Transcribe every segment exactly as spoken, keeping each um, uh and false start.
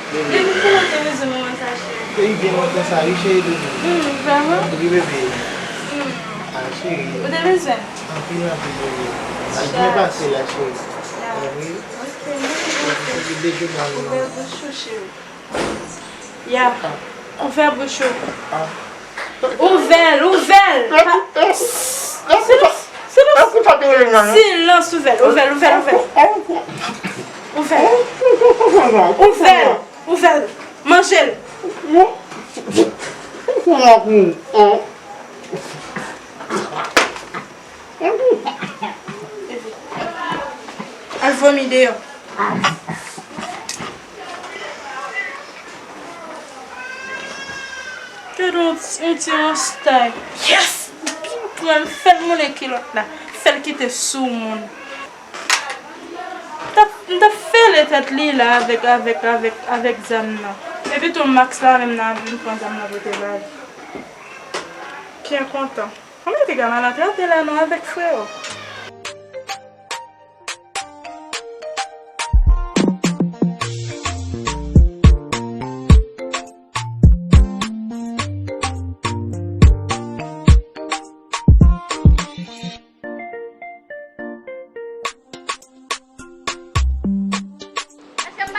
Depi kilè w te bezwen mwen sa, cheri? Peyi byen lontan sa, wi, cheri, toujou. Hmm, vrèman? Wi, bebe. Hmm. Ah, cheri. Ou te bezwen? Anpil, anpil, bebe. Sa byen pase la, cheri. Ya. Ah, wi. Ok, mèsi, bebe. Ou bèl bouch ou, cheri. Ya. Ah. Ouvè bouch ou. Ah. Ouvè l, ouvè l. Silans, silans. Silans, ouvè l, ouvè l, ouvè l, ouvè l. Ouvè l. Ouvè l, ouvè l. Manje l. Al vomi deyò. Gade yon ti, yon ti ranstay. Yes! Byen pran l, fè l moulen kilòt la. Fè l kite sou moun. M t ap, m t ap fele tèt li la avèk, avèk, avèk, avèk zam nan. Epi tou Max la menm nan vin pran zam nan pote ba li. Byen kontan. Kòman yo te ka maltrete la non avèk frè yo?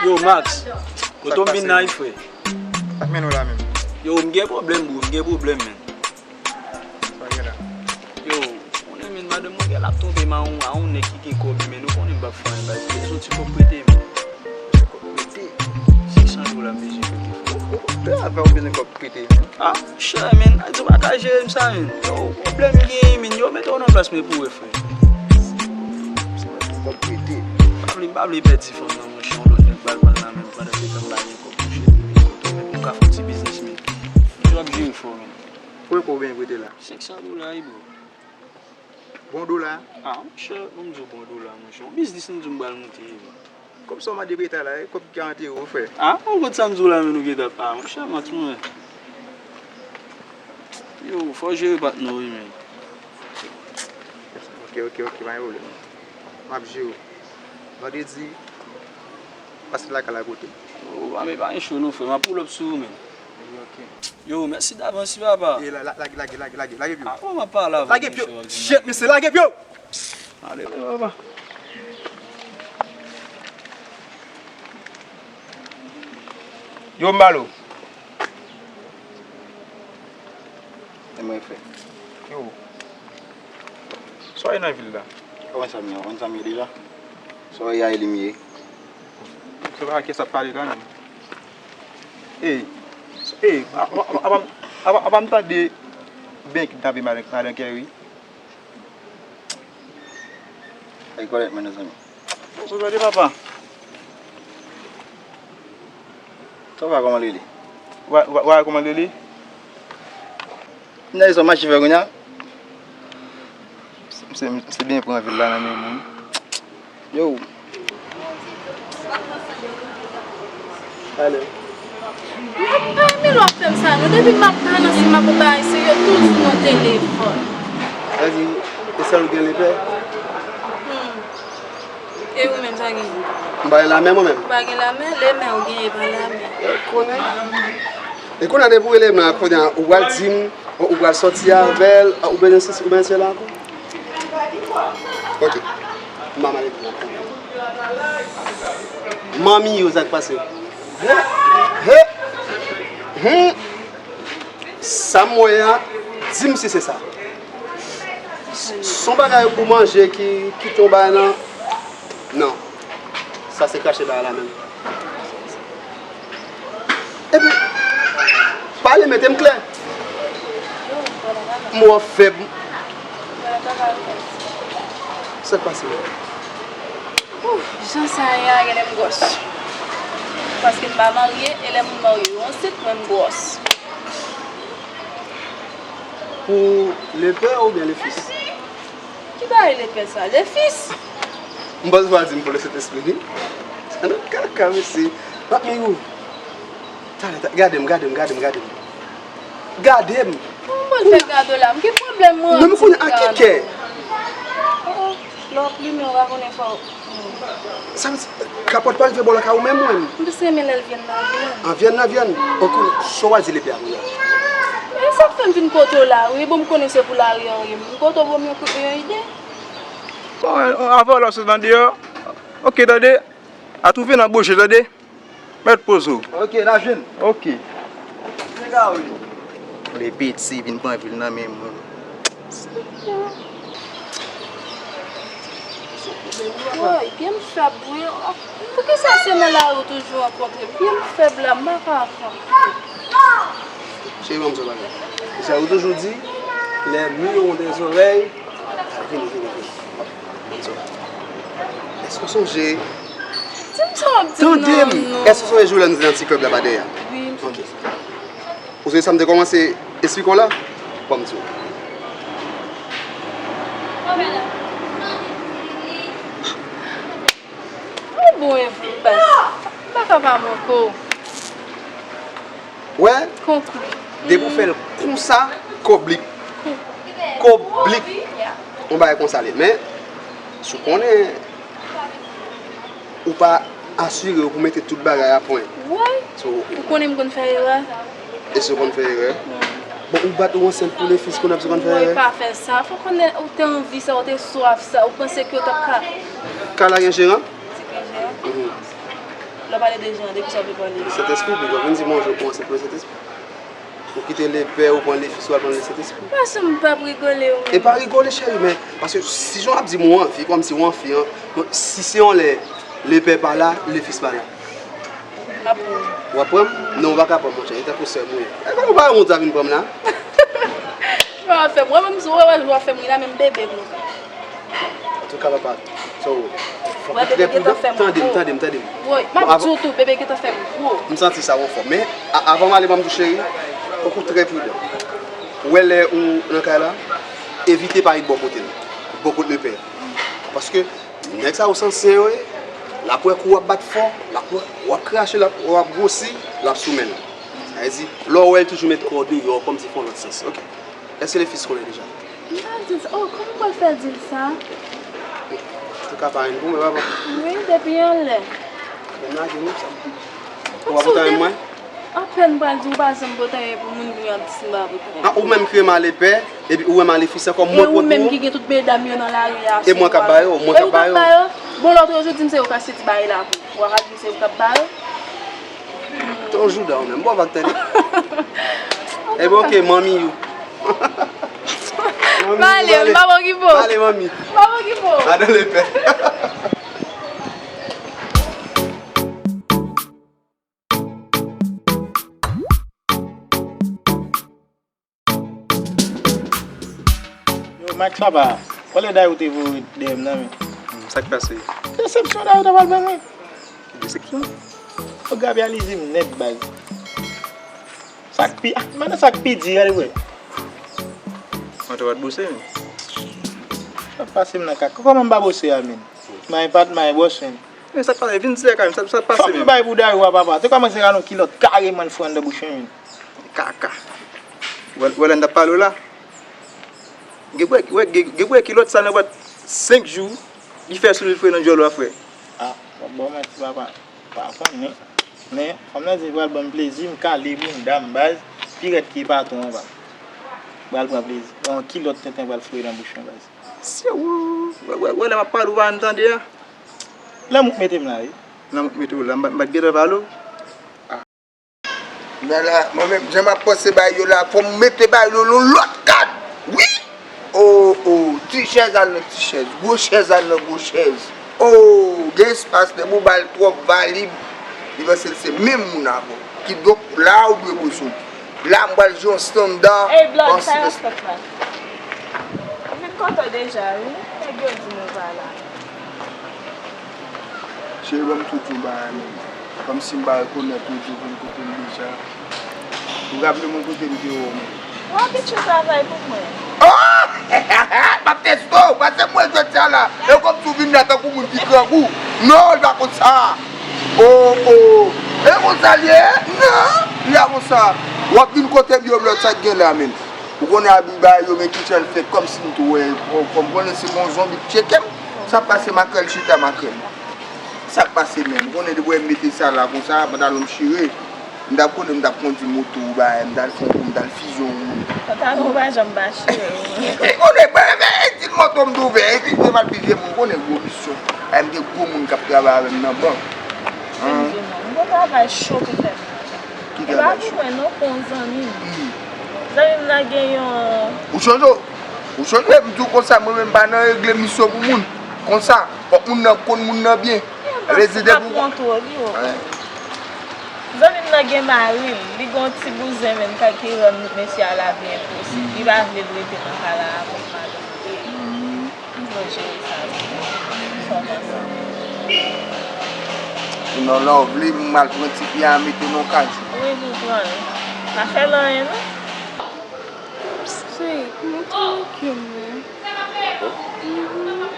Yo, Max, kote w vin la, wi, frè? Sa k mennen w la menm? Yo, m gen pwoblèm, bro, m gen pwoblèm, men. Sa gen la? Yo, konnen, men, madanm mwen gen l ap twonpe m a yon, a yon nèg ki gen kòb, men nou konnen m p ap fè anyen, baz. Li bezwen ti kòb prete, men. Ti kòb prete? Senk san dola m bezwen prete, frè. Ou, ou, ou, ou, ou bezwen kòb prete, men. Ah, monchè, men, a di w pa ka jere m sa, men. Yo, pwoblèm li genyen, men. Yo, mete w nan plas mwen pou w wè, frè. Se mwen ki kòb prete. M pa vle, m pa vle pèdi fanm nan, monchè, yon lòt nèg pral pran l la, men, pandan se tan m pa gen kòb, monchè, men, men, men, pou m ka fè yon ti biznis, men. Yo ap jere fò, men. Konbyen kòb ou genyen prete la? Senk san dola, wi, bro. Bon dola? Ah, monchè, ban m di w bon dola, monchè. Yon biznis m di w m pral monte, wi, bro. Kòb sa w mande prete la, e kòb ki ka antere w, frè. Ah, ou konn sa m di w la, men nou gentan pa, monchè, Max, mwen. Yo, fò w jere patnè w, wi, men. Ok, ok, ok, pa gen pwoblèm. M ap jere w. Vandredi, pase lakay la kote m. Yo, pa, men pa gen cho non, frè. M ap pull up sou ou, men. Ok. Yo, mèsi davans, wi, papa. E la, la, lage, lage, lage, lage, lage pye w. Ah, bon, m ap pale avè w, monchè. Lage pye w. Shit, mesye, lage pye w. Ale, wi, papa. Yo, m ba l ou. E mwen, frè. Yo. Sa w ye nan vil la? Ou konn sa m ye, ou konn sa m ye deja. Sa w ye a, e li m ye. Se pa kès ap pale la menm. Ey, ey, apa, apa, apa, apa m tande Ben kidnape madan, madan Kerry? Ay, kòlèt mwen, mezanmi. Bon, sou tande, papa. Sa w pa kòman l rele? Wa, wa, wa, kòman l rele? Nèg sa mache fè kounye a. Se, se, se byen pran vil la nan men moun. Yo. Alo. M pa renmen lè w ap fè m sa non. Depi m ap balanse, m ap bay serye toujou nan telefòn. Sa di, e sèl ou gen lepè? Hmm. E ou menm, sa genyen? M pa gen lamè mwen menm. Ou pa gen lamè? Lemè ou genyen, pa lamè. Ou konnen. E kounye a depi w rele m la, kounye a ou pral di m, ou pral sòti avè l, ou bezwen sesi, ou bezwen sela ankò. Ok. M pa mal epi. Manmi yo, sa k pase? He! He! Hmm! Sa m wè a, di m si se sa. S-, s-, on bagay pou manje ki, ki kite yon bagay nan. Non. Sa se krache bagay la menm. Epi, pale, mete m klè. M wè w fèb. Sa k pase menm? Ouf, jan sa ye a, genlè m gwòs. Paske m pa marye, e lè moun marye yo ansent, mwen m gwòs. Pou lepè oubyen lefis? Ki bagay lepè sa? Lefis? M panse w a di m pou Lesentespri, wi. Sa nan kaka, mesye. Anmigou. Talè, ta-, gade m, gade m, gade m, gade m. Gade m. Kòman m pral fè gade w la? M gen pwoblèm mwen. Non, men kounye a, ki kè? Oh, oh. Lè w plimen, w pa konnen fò. Sa vle di, kapòt pa rive bò lakay ou menm, ou menm? M plis renmen lè l vyann nan vyann. An vyann nan vyann? Ok, sa w a di lepè a kounye a? E sa k fè m vin kote w la, wi. Bon, m konnen se pou lari an, wi. M kote w pou m yon, yon ide. Bon, avan w la sot nan deyò. Ok, tande. A twouve nan bouje, tande. Mèt poze w. Ok, n a jwenn. Ok. Nèg a wi. Lepeti vin pran vil nan men moun. Woy, pye m fèb wi. Poukisa se nan lari w toujou rankontre m? Pye m fèb la, m pa ka pran. Cheri, ban m di w bagay. Jan ou toujou di, les murs ont des oreilles. Vini, vini, vini. Ban m di w. Èske w sonje? Di m sa w ap di m. Tande m! Non, non. Èske w sonje jou lè nou te nan ti klèb la pa dèyè a? Wi, m sonje. Ok. Ou sonje sa m te kòmanse esplike w la? Ban m di w. Ou bon e vre, baz. M pa ka pa manke w. Wè? Konkou. Depi w fè l konsa, koblik. Koblik. Yon bagay konsa li ye. Men, si w konnen, ou pa asire w pou mete tout bagay a pwen. Wi. So, ou konnen m konn fè erè. E si w konn fè erè? Wi. Bon, ou bat ou ansent pou Lefis kounye a, si w konn fè erè? Wi, pa fè sa. Fò konnen ou te anvi sa, ou te swaf sa, ou panse ke w t ap ka. Kay la gen jeran? Ti gen jeran? Mhm. Lè w pale de jeran, de ki sa w vle pale? Sentespri, piga w vin di m yon jou ou ansent pou Sentespri. Ou kite lepè, ou pran Lefis, ou al pran Lesentespri. Pastè, m p ap rigole, wi. E pa rigole, cheri, men, paske si jan w ap di m ou anvi, kòmsi ou anvi, an, bon, si se yon lè, lepè pa la, Lefis pa la. M ap pran w. W ap pran m? Non, ou pa ka pran m, monchè. E tankou sè m ou ye. E pa ou pa wont sa vin pran m la? Ou pa fè m. Wè, menm si w wè, wè, w ap fè m ri la, menm bebe m. Antouka, papa, so, fòk ou trè pridan. Tande m, tande m, tande m. Woy, m ap di w tou, bebe gentan fè m gwo. M santi sa, w fò. Men, a-, avan m ale, ban m di w, cheri, fòk ou trè pridan. Ou wè lè ou nan kay la, evite parèt bò kote l, bò kote lepè. Paske, nèg sa yo sanse yo ye, l ap wè kou w ap bat fò, l ap wè w ap krache, l ap, w ap gwosi, l ap sou men l. Sa vle di, lè w wè l toujou met kò w deyò, kòmsi fè yon lòt sans. Ok. Èske Lefis konnen deja? M pa di l sa. Oh, kòman m pral fè di l sa? Antouka, pa ren pou mwen, papa. Wi, depi anlè. Bon, m lage nou sa. Ou pa pote anyen pou mwen? Apèn m pral di w, ou pa janm pote anyen pou moun, kounye a w ap di si m pa pote anyen. Ah, ou menm ki renmen ale pè, epi ou renmen ale fi, se ankò mwen pote pou ou? E ou menm ki gen tout medam yo nan lari a, e mwen k ap ba yo, mwen k ap ba yo. Bon, lòt jou di m se ou k achte ti bagay la pou ou. Ou a di m se ou k ap ba yo. Ton jouda ou menm, bon vag tande. Ebyen, ok, manmi you. Manmi you, m ale, m pa okipe w. M ale, manmi. M pa okipe w. Adan lepè. Yo, Max papa, wè lè Dayou te voye dèyè m nan, men. Hmm, sa k pase? Desepsyon Dayou ta pral ban mwen. Desepsyon? Yo, Gaby a lizi m nèt, baz. Sa k pi, ah, men sa k pi di, gade, wè. Mwen te wè t bouse, men. Sa pase m nan kaka. Kòman m pa bouse a, men? My part, my boss, men. Men sa k pase? Vin di lakay m, sa, sa k pase menm? Fòm m bay pou Dayou a, papa. Te kòmanse rale yon kilòt kareman l foure anndan bouch mwen, men. Kaka. Wè, wè lè n t ap pale w la. Gen pou wè, gen, gen pou wè kilòt sa nan bwat senk jou, li fè sou li, l foure nan djòl ou a, frè. Ah, w ap ban w manti, papa. Pa konnen. Men, fanm nan di l pral ban m plezi, m kale bounda m, baz. Pi rèd ke patwon an, baz. Pral pran plezi. Yon kilòt tenten pral foure nan bouch mwen, baz. Se ou, wè, wè, wè, lè m ap pale w pa vin tande a. Lanmou k mete m la, wi. Lanmou k mete w la, m pa, m pa t gentan pale w. Men la, mwen menm, jan m ap panse bagay yo la, fò m mete bagay yo nan lòt kad. Wi! O, o, ti chèz al nan ti chèz, gwo chèz al nan gwo chèz. O, gen espas, depi w ba l twòp valib, li panse l se menm moun avè w. Kidonk, la ou dwe poze w. La, m pral jwe yon estanda. Ey, Blood, sa y ap fèt la? M vin kote w deja, wi. Nèg yo di m ou pa la. Cheri, ban m tou di w bagay, menm. Kòmsi m pa rekonèt ou, di w vin kote m deja. Ou raple mwen kote m te wè w, menm. W abitye travay pou mwen. Oh! M ap teste w, pase mwen jodi a la. E kòmsi w vin la tankou moun ki grangou. Non, l pa konn sa. Oh, oh. E konsa l ye? Non, li pa konsa. W ap vin kote m, yo, Blood, sa k gen la, menm. Ou konnen Abi ba yo, men ki jan l fè kòmsi m tou wè, kòm konnen se yon zonbi k tcheke m. Sa k pase makrèl chita makrèl. Sa k pase menm. Ou konnen depi w wè m mete sa la konsa, pantalon m chire. M t ap konnen m t ap kondi moto ou bagay, m t al fè yon kou, m t al fize yon moun. Pantalon ou pa janm pa chire. Ou konnen, men, men, ti moto m t ouvè, epi m te mal fize moun, ou konnen gwo misyon. Ay, m gen gwo moun k ap travay avè m nan bank. Hein? M gon travay cho pou fè. Ki travay cho? E pa pou mwen non, pou yon zanmi m. Hmm. Zanmi m nan gen yon Ou chonje, ou chonje, m di w konsa, mwen menm m pa nan regle misyon pou moun. Konsa, fòk moun nan konn moun nan byen. Sa vle di depi w kontwole yo. Zanmi m nan gen mari l, li gen yon ti bouzen menm kay ki rann mesye a lavi enposib. Li pa vle l rete nan kay la avèk madanm li. M vle jere sa tou. Sa w panse? Sinon, lè w vle, m al pran ti pye a mete nan kajou. Wi, m pran l. Pa fè l anyen non. Cheri, kòman w te manke m, wi? Bon? Mhm.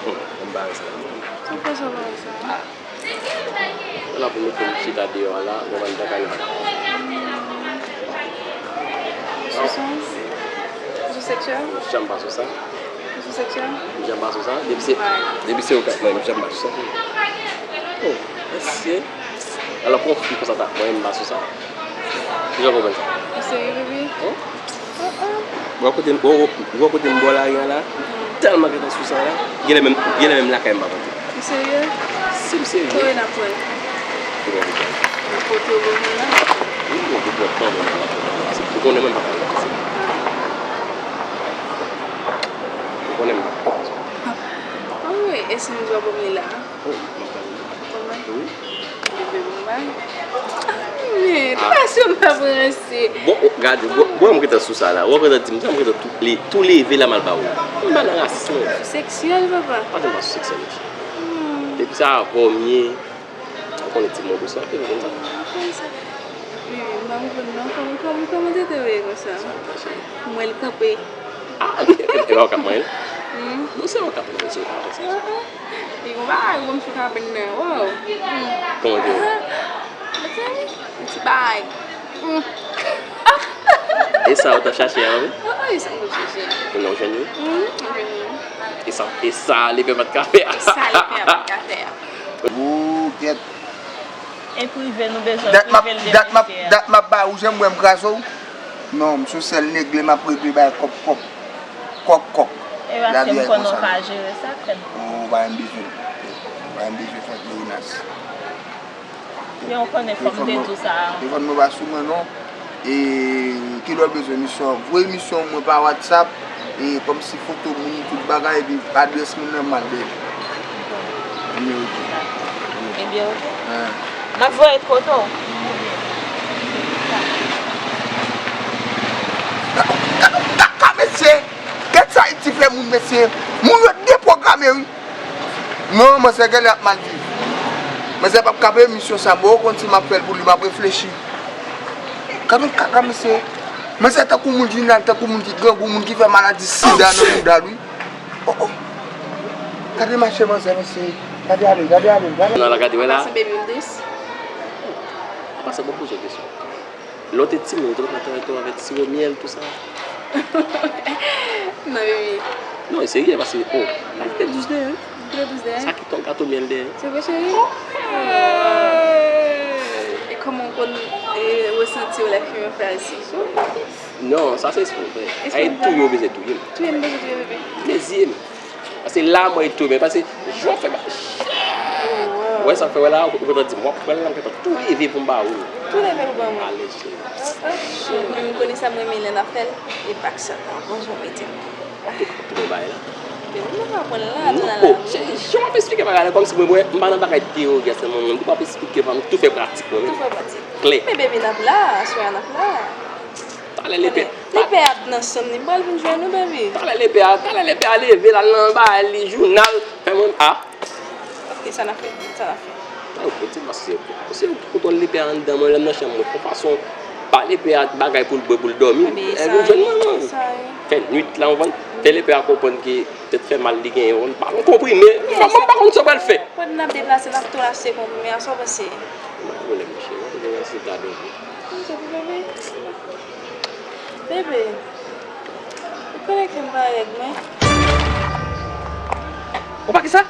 Bon, m pa wè sa. Sa fè sa pa wè sa? Ala pou mete m chita deyò a la, mwen pa nan kay la. Sou sa? Ou sou seksyèl? Janm pa sou sa. Ou sou seksyèl? Janm pa sou sa. Depi se, depi se ou k ap mwen, janm pa sou sa. Oh, mesye. Alò, pou yon fi konsa ta mwen, m pa sou sa. Kijan w konprann sa? Ou serye, bebe? Bon? Ou wè kote m, ou wè kote m bò lari a la? Tèlman gentan sou sa la. Genlè menm, genlè menm lakay m pa kote. Ou serye? Si m serye. Kote n ap pran? Ou wè kote. Kote w bezwen la? Wi, mwen gen pwòp tan mwen la. Ou konnen mwen pa ka ranplase. Ou konnen mwen pa ka ranplase. Anmwey, e si m di w ap ban m li la? Oh, m ap ban li. Ban mwen? Wi. Bebe, bon bagay. Men, pasyon m pa pranse. Bon, o, gade, bon, bon, m gentan sou sa la. Ou gentan di m sa, m gentan tou, li, tou leve la m al ba ou. M pa nan rasis, non. Seksyèl, papa. Pa di m pa sou seksyèl, mesye. Hmm. Depi sa avè w m ye, ou konnen ti moun konsa, e konn sa. Wi, wi, m pa konprann non. Kòman, kòman, kòman tete w ye konsa? M wè l kanpe. Ah, e pa w k ap manyen l? Hmm. Non, se ou k ap manyen l, se ou k ap manyen l. Ah, ah. Li gon bagay, gon sou kabann nan. Wow. Hmm. Kòman te ye? Mezanmi, yon ti bagay. Hmm. E sa ou t ap chache a, wi? Oh, oh, e sa m t ap chache a. Kounye a w jwenn li? Hmm, m jwenn li. E sa, e sa lepè pa t ka fè a. E sa lepè a pa t ka fè a. Ou kèt. E prive, nou bezwen prive l de mesye a. Dat m ap ba ou, jan m wè m kraze w. Non, m sou sèl negle, m ap regle bay kòk kòk. Kòk kòk. E paske m konnen w ka jere sa, frè m. Ou pa menm bezwen. Ou pa menm bezwen fè grimas. Men w konnen fò m te di w sa. Telefòn mwen pa sou mwen, non. E kilè w bezwen misyon an? Voye misyon an mwen pa WhatsApp. E kòmsi foto moun, tout bagay, epi adrès moun nan m al dèyè. Ebyen, oke. Ebyen, oke. Hein. M ap voye foto w. Gade, gade, gade, mesye! Gad sa Ayiti fè moun, mesye! Moun yo depwograme, wi! Non, manzè genlè ap mal viv. Manzè p ap ka peye misyon sa, bon, ou konn si m ap fè l pou li, m ap reflechi. Gad yon kaka, mesye. Manzè tankou moun ki nan, tankou moun ki grangou, moun ki fè maladi sida nan mouda l, wi. Oh, oh. Gade mache manzè, mesye. Gade ale, gade ale, gade. Non, la, gade, wè la. Sa sanble m tris. Pase bon poze kesyon. Lè w te timoun, ou te konn fè tòtò avèk siwo myèl, tou sa? Non, bebe. Non, e serye, paske, oh, la te douz dèyè, wi. Te douz dèyè? Sa ki ton gato myèl dèyè. Se vre, cheri? Oh! E kòman w konn, e, resanti w lè ke yon fraz si? Non, sa se espri m fè. Espri m fè. Ay, touye w bezwen touye m. Touye m bezwen touye, bebe. Mezye m. Paske la mwen tou men, paske jan w fè ba. Wè sa fè wè la, ou gentan di m w ap pran l la, m gentan tou leve pou m ba ou l. Tou leve pou ban mwen. Alèz cheri. Mwen m konnen sa m renmen lè n ap fè l, e bak sa ta bon jan w mete l. Tou, tou bon bagay la. Men mwen pa pran l la, tou nan la. Oh, cheri, jan w ap esplike bagay la, kòmsi mwen, mwen, m pa nan bagay teori a sèlman, mwen, m ap esplike, m tou fè pratik mwen menm. Tou fè pratik. Klè. Men bebe n ap la, aswè a n ap la. Talè lepè. Lepè ap nan chanm li, m pral vin jwenn ou, baby. Talè lepè a, talè lepè a leve, l al nan bagay li, jounal, fè mwen, a. Ok, sa n ap fè, sa n ap fè. A, ok, ti mas se, se ou ki kontwòl lepè a anndan mwen, lè m nan chanm mwen, fè fason, ba lepè a bagay pou l bwè, pou l dòmi. Epi vin jwenn mwen, mwen. Fè nwit la, ou konprann? Fè lepè a konprann ke tèt fè mal, li genyen, ou konprann? Ba l yon konprime, mwen, mwen pa konn sa w pral fè. Pandan n ap deplase, n ap tou achte konprime a, sa w panse? Mwen, mwen, mwen, mwen, mwen, mwen, mwen, Bebe, ou konnen ke m pa règ mwen? Ou pa kisa?